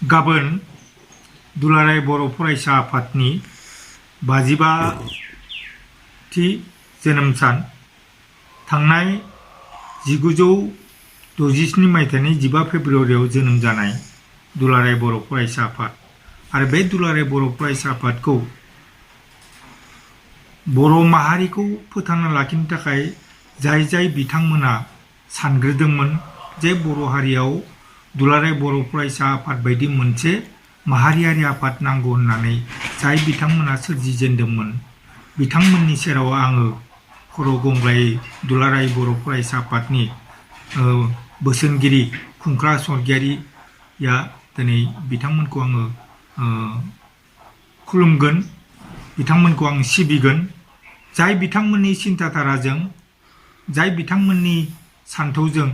गाबोन दुलाराय बर' फरायसा आफादनि 55थि जोनोम सान थांनाय 1967 मायथाइनि 15 फेब्रुआरियाव जोनोम जानाय दुलाराय बर' फरायसा आफाद आरो बे दुलाराय बर' फरायसा आफादखौ बर' माहारिखौ फोथांना लाखिनो थाखाय जाय बिथांमोना सानग्रोदोंमोन जे बर' हारियाव दुलाराय बर' फरायसा आफाद बायदि मोनसे माहारियारि आफाद नांगौ होननानै जाय बिथांमोना सोरजिजेनदोंमोन बिथांमोननि सेराव आङो खर' गंग्लायै दुलाराय बर' फरायसा आफादनि बोसोनगिरि खुंख्रा स्वर्गियारिया दिनै बिथांमोनखौ आङो खुलुमगोन, बिथांमोनखौ आं सिबिगोन। जाय बिथांमोननि सिन्ताधाराजों, जाय बिथांमोननि सान्थौजों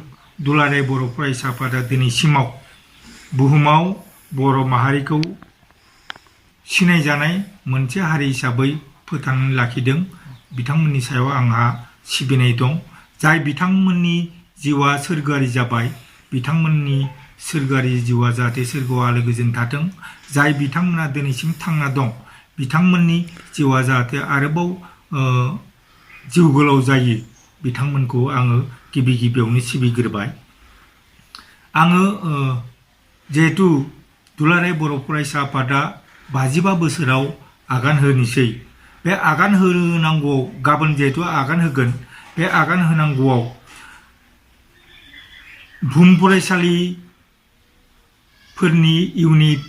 दुलाराय बर' फरायसा आफादा दिनैसिमाव बुहुमाव बर' माहारिखौ सिनायजानाय मोनसे हारि हिसाबै फोथांनानै लाखिदों, बिथांमोननि सायाव आंहा सिबिनाय दं। जाय बिथांमोननि जिउआ सोरगोआरि जाबाय, बिथांमोननि सोरगोआरि जिउआ जाहाथे सोरगोआव आलो गोजोन थाथों। जाय बिथांमोना दिनैसिम थांना दं, बिथांमोननि जिउआ जाहाथे आरोबाव जिउ गोलाव जायो, बिथांमोनखौ आङो गिबियावनो सिबिग्रोबाय। आङो जिहेतु दुलाराय बर' फरायसा आफादा 55 बोसोराव आगान होनोसै, बे आगान होनांगौआव गाबोन जिहेतु आगान होगोन, बे आगान होनांगौआव बुहुम फरायसालिफोरनि इउनिट,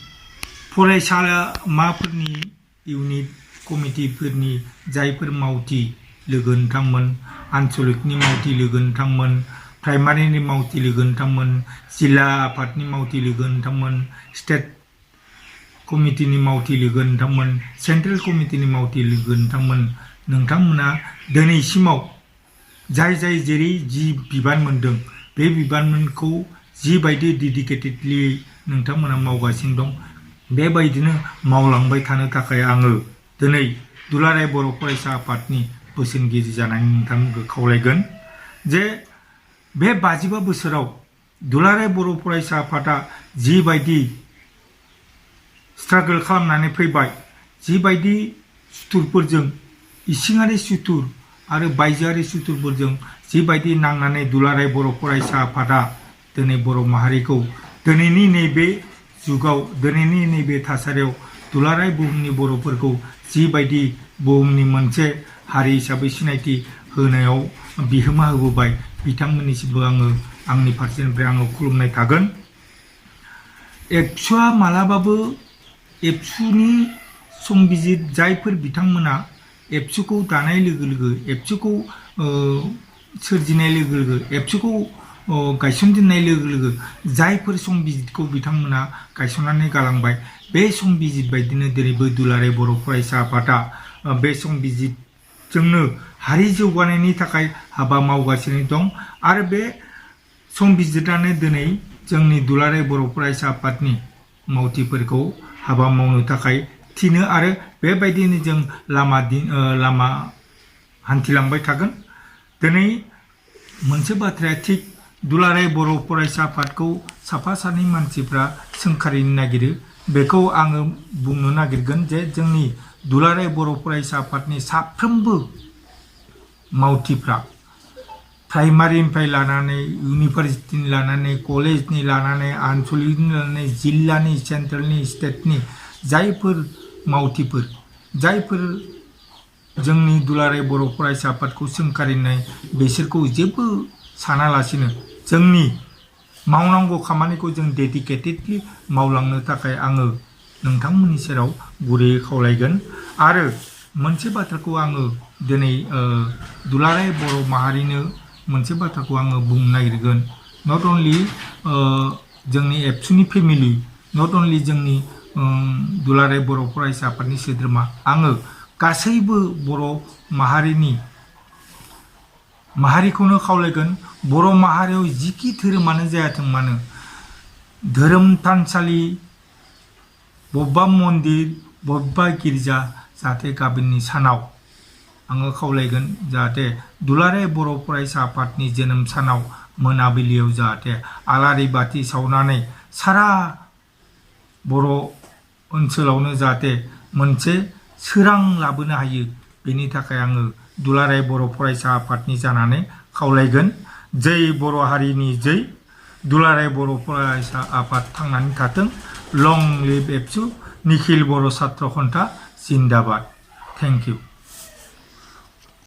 फरायसामाफोरनि इउनिट कमिटिफोरनि जायफोर मावथि लोगो नोंथांमोन, आन्चलिकनि मावथि लोगो नोंथांमोन, प्राइमारिनि मावथि लोगो नोंथांमोन, जिल्ला आफादनि मावथि लोगो नोंथांमोन, स्टेट कमिटिनि मावथि लोगो नोंथांमोन, सेन्ट्रेल कमिटिनि मावथि लोगो नोंथांमोन, नोंथांमोना दिनैसिमाव जाय जेरै जि बिबान मोनदों, बे बिबानखौ जिबायदि डेडिकेटेडलि नोंथांमोना मावगासिनो दं, बेबायदिनो मावलांबाय थानो थाखाय आङो दिनै दुलाराय बर' फरायसा आफादनि बोसोनगिरि जानानै नोंथांमोनखौ खावलायगोन जे बे 55 बोसोराव दुलाराय बर' फरायसा आफादा जिबायदि स्ट्रागोल खालामनानै फैबाय, जिबायदि सुथुरफोरजों, इसिङारि सुथुर आरो बायजोआरि सुथुरफोरजों जिबायदि नांनानै दुलाराय बर' फरायसा आफादा दिनै बर' माहारिखौ दिनैनि नैबे जुगाव, दिनैनि नैबे थासारियाव दुलाराय बुहुमनि बर'फोरखौ जिबायदि बुहुमनि मोनसे हारि हिसाबै सिनायथि होनायाव बिहोमा होबोबाय, बिथांमोननिसिमबो आङो आंनि फारसेनिफ्राय आङो खुलुमनाय थागोन। एबसुआ मालाबाबो एबसुनि संबिजित जायफोर बिथांमोना एबसुखौ दानाय लोगो लोगो, एबसुखौ सोरजिनाय लोगो लोगो, एबसुखौ गायसनजेननाय लोगो लोगो जायफोर संबिजितखौ बिथांमोना गायसननानै गालांबाय, बे संबिजित बायदिनो दिनैबो दुलाराय बर' फरायसा आफादा बे संबिजितजोंनो हारि जौगानायनि थाखाय हाबा मावगासिनो दं आरो बे संबिजितानो दिनै जोंनि दुलाराय बर' फरायसा आफादनि मावथिफोरखौ हाबा मावनो थाखाय थिनो आरो बेबायदिनो जों लामा हान्थिलांबाय थागोन। दिनै मोनसे बाथ्राया थिग, दुलाराय बर' फरायसा आफादखौ साफा सानै मानसिफ्रा सोंखारिनो नागिरो। बेखौ आङो बुंनो नागिरगोन जे जोंनि दुलाराय बर' फरायसा आफादनि साफ्रोमबो मावथिफ्रा प्राइमारिनिफ्राय लानानै, इउनिभारसिटिनि लानानै, कलेजनि लानानै, आनसलिकनि लानानै, जिल्लानि, सेन्ट्रेलनि, स्टेटनि जायफोर मावथिफोर, जायफोर जोंनि दुलाराय बर' फरायसा आफादखौ सोंखारिनाय, बिसोरखौ जेबो सानालासिनो जोंनि मावनांगौ खामानिखौ जों डेडिकेटेडलि मावलांनो थाखाय आङो नोंथांमोननि सेराव गुरैयै खावलायगोन। आरो मोनसे बाथ्राखौ आङो दिनै दुलाराय बर' माहारिनो मोनसे बाथ्राखौ आङो बुंनो नागिरगोन। नट अनलि जोंनि एबसुनि फेमिलि, नट अनलि जोंनि दुलाराय बर' फरायसा आफादनि सोद्रोमा, आङो गासैबो बर' माहारिखौनो खावलायगोन, बर' माहारियाव जिखि धोरोमानो जायाथों मानो, धोरोम थानसालि, बबेबा मन्दिर, बबेबा गिर्जा, जाहाथे गाबोननि सानाव आङो खावलायगोन जाहाथे दुलाराय बर' फरायसा आफादनि जोनोम सानाव मोनाबिलियाव जाहाथे आलारि बाथि सावनानै सारा बर' ओनसोलावनो जाहाथे मोनसे सोरां लाबोनो हायो बेनि थाखाय आङो दुलाराय बर' फरायसा आफादनि जानानै खावलायगोन। जै बर' हारिनि जै दुलाराय बर' फरायसा आफाद थांनानै थाथों। लं लिभ एबसु, निखिल बर' सात्र सन्था जिन्दाबाद। Thank you.